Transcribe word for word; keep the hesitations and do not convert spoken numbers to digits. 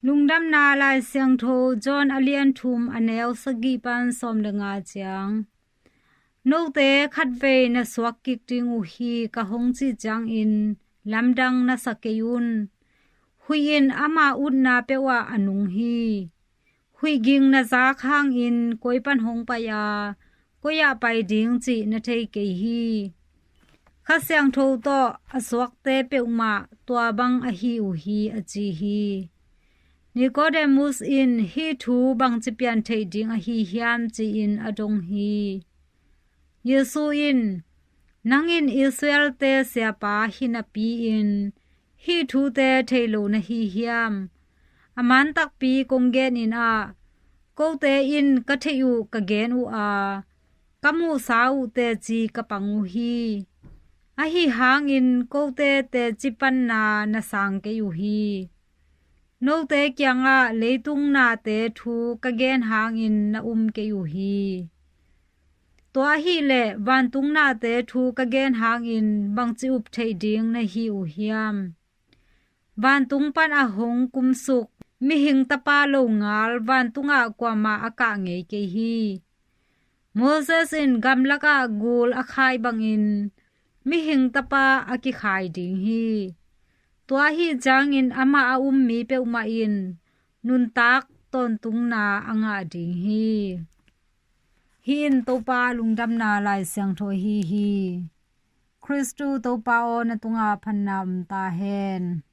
Lungdamna Lai Siangtho John a lian thum, a neu sagih pan sawm le nga ciang. Note khatvei na suak kik ding uh hi, ka hong cih ciangin lamdang na sa kei un. Huih in ama utna peuh ah a nung hi. Huih ging na zak hangin koi pan hong pai a, koi ah pai ding cih na thei kei hi. Kha Siangtho tawh a suakte peuhmah tua bang ahi uh hi, a ci hi. Nicodemus in hih thu bangci pian theih ding ahi hiam, ci-in a dong hi. Jesu in, nang in Israel-te siapa hi napi-in hih thute thei lo na hi hiam? A man takpi kong genin ah, kote in ka theih uh ka gen uh a, ka muhsa uh teci ka pang uh hi. Ahi hangin kote teci panna na sang kei uh hi. Note kiangah leitung nate thu ka gen hangin na um kei uh hi. Tua ahih leh vantung nate thu ka gen hangin bangci up theih ding na hi uh hiam? Vantung pan a hong kumsuk mihing tapa lo ngal vantungah kuamah a kah ngei kei hi. Moses in gamlakah gul a khai bangin mihing tapa a kikhai ding hi. Tua ahi ciangin amah a um mi peuhmah in nuntak tawntungna a ngah ding hi. Hih in Topa lungdamna Lai Siangtho ahi hi. Khristu Topa aw, na tungah phatna om ta hen.